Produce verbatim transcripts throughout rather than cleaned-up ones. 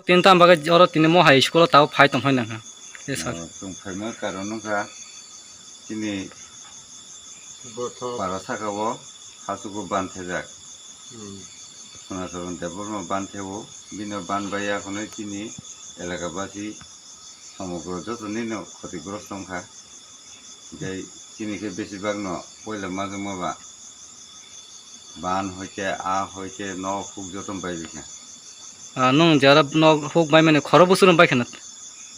Tin tam bagwi oro tini mo hai school o tabuk phai tong phai nang kha. Yes, sir. Ah, chwng phaima karon wngkha chini Bothop. Para saka o hasugo ban thajak. Hmm. Sonacharan Debbarma ban theo, bini ban bai ya khwnwi chini elaka basi somogro joto nino khoti grosto wngkha. Tei chini khe besibak no poila majwkma ba ban hoite, a hoite, nok huk joto bai bikha. Ah, nwng jara nok huk bai mani khoro bwswk no bai khana?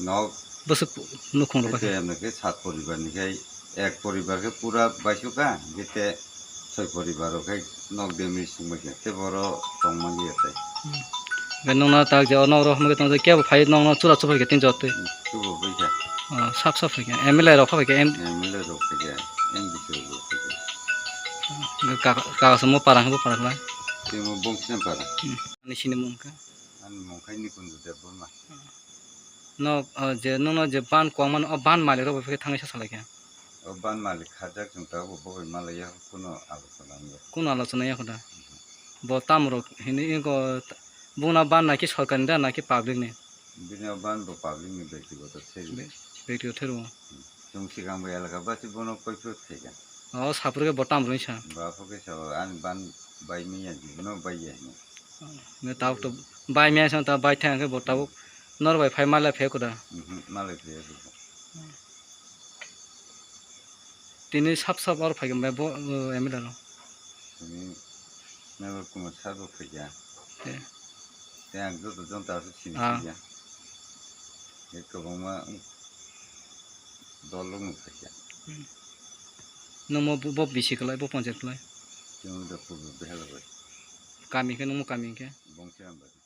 Nok bwswk nukhung rok bai khe khana? Emne khe sat poribar ni khai ek poribar khe pura baisukha, jete soi poribar rok khai nok demi sungbai khe, tei boro tong manliya tei. Hmm. Hwnkhe nwngno tak je o nok rok hamkhe tong je kebo phai nokno chura chuk phai khe tin jotwi. Hmm, chubo bai kha. Ah, sap sap phai khe. M L A rok phai khe em- M L A rok phai khe, M D C rok phai khe. Hwnkhe kaka, kaka se mo para hwnkhe bo para khlai. Tei mo Bongchina para. Hmm. Ani sini mung khe? Ani mung khai Nikunjo Debbarma. Hmm. No, ah, je nwngno je ban kwmani, o ban malik rok bai phai khe thangwi sa salai khe? O ban malik khajak chwng tabuk bo bai malaiya, kuno alochona wngya. Kuno alochona ya kho da? Mhm. Bo tamo rok hini ego buna ban naki sorkar ni da naki public ni? Bini o ban bo public ni bektigoto theri. Be-, bektigoto theri o. Chwng sikang bai elaka basi bono koi phuru thai kha. O sapor khe bo tamo rok sa? Bo aphuru khe sa ani ban bai miya jibono bai ya hino. Ne tabuk to bai miya sa ta bai thang khe bo tabuk nor bai phai malai phai kho da? Mhm, malai phai kho. Tini sap sap oro phai khe bo, uh, M L A rok. Tini Member Kumar sir bo phai kha. Te. Te ang joto jonta aswk sini Ah. Phai kha. He kwbangma dol rok no phai kha. Hmm. Nwng mo bo, bo bisi kwlai, bo panchayat kwlai? Chwng da purbo behela bai. Kami khe, nwng mo kami khe? Bongchirambari.